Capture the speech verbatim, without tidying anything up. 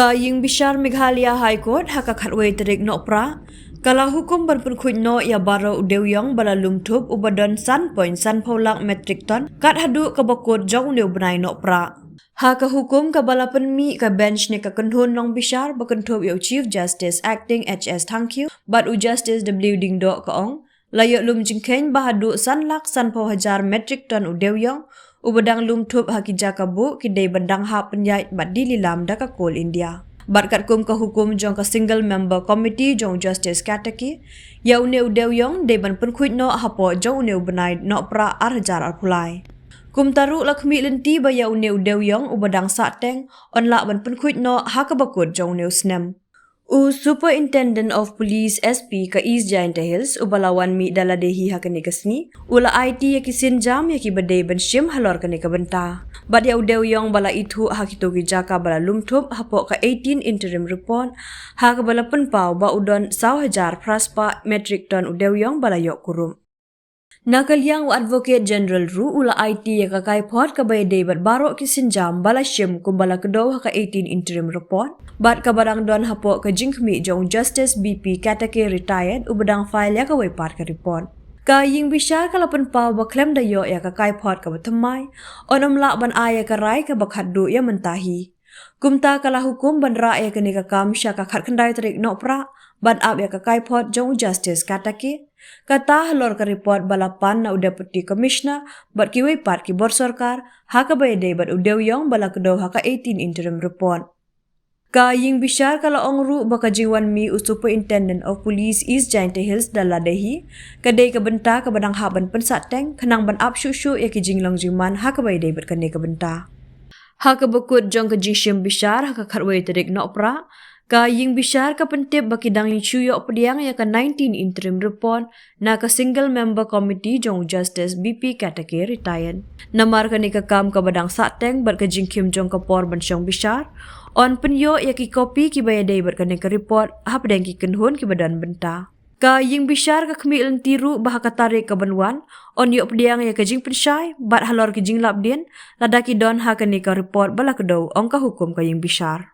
Ka Ïingbishar Meghalaya High Court ha ka khatwei tarik Nohprah ka la hukum ban pynkhuid noh ïa baroh u dewïong ba la lum thup uba don san point san phew lak metric ton kat haduh kaba kut jong une u bnai Nohprah. Ha ka hukum kaba la pynmih, ka bench ne ka kynhun nongbishar ba kynthup ïa u Chief Justice Acting H S Thangkhiew bad u Justice W Diengdoh ka ong la ïoh lum jingkheiñ ba haduh san lak san phew hajar metric ton u dewïong uba dang lum thup ha ki jaka buh ki dei ban dang hap pynïaid bad die lilam da ka Coal India. Bad katkum ka hukum jong ka Single Member Committee jong u Justice Katake, ïa une u dewïong dei ban pynkhuid noh hapoh jong une u bnai Nohprah ar hajar arphew lai. Kumta ruh la khmih lynti ba ïa une u dewïong uba dang sahteng yn lah ban pynkhuid noh ha kaba kut jong une u snem. U Superintendent of Police, S P, ka East Jaintia Hills uba la wan mih da lade hi ha kane ka sngi u la aiti ïa ki sienjam ïa kiba dei ban shim halor kane ka bynta. Bad ïa u dewïong ba la ithuh ha kito ki jaka ba la lum thup hapoh ka eighteen interim report ha kaba la pynpaw ba u don saw hajar phra spah metric ton u dewïong ba la ïoh kurup. Na ka liang u Advocate General ruh u la aiti ïa ka kaiphod kaba ïadei bad baroh ki sienjam ba la shim kumba la kdew ha ka eighteen interim report bad kaba dang don hapoh ka jingkhmih jong u Justice B P Katake, retired, uba dang file ïa kawei pat ka report. Ka Ïingbishar ka la pynpaw ba khlem da ïoh ïa ka kaiphod kaba thymmai, yn ym lah ban ai ïa ka rai kaba khatduh ïa mynta hi. Kumta ka la hukum ban rah ïa kane ka kam sha ka khatkhyndai tarik Nohprah ban ap ïa ka kaiphod jong u Justice Katake, kata halor ka report ba la pan na u Deputy Commissioner bad kiwei pat ki bor sorkar ha kaba ïadei bad u dewïong ba la kdew ha ka eighteen interim report. Ka Ïingbishar ka la ong ruh ba ka jingwan mih u Superintendent of Police East Jaintia Hills da lade hi ka dei ka bynta kaba dang hap ban pynsahteng khnang ban ap shuh shuh ïa ki jinglong jingman ha kaba ïadei bad kane ka bynta. Ha kaba kut jong ka jingshim bishar ha ka khatwei tarik Nohprah, ka Ïingbishar ka pyntip ba ki dang shu ïoh pdiang ïa ka nineteen interim report na ka Single Member Committee jong u Justice B P Katake, retired. Namar kane ka kam kaba dang sahteng bad ka jingkhim jong ka por ban shong bishar, yn pynïoh ïa ki kopi kiba ïadei bad kane ka report hapdeng ki kynhun kiba don bynta. Ka Ïingbishar ka khmih lynti ruh ba ha ka tarik kaban wan yn ïoh pdiang ïa ka jingpynshai bad halor ki jinglap dien lada ki don ha kane ka report ba la kdew, ong ka hukum ka Ïingbishar.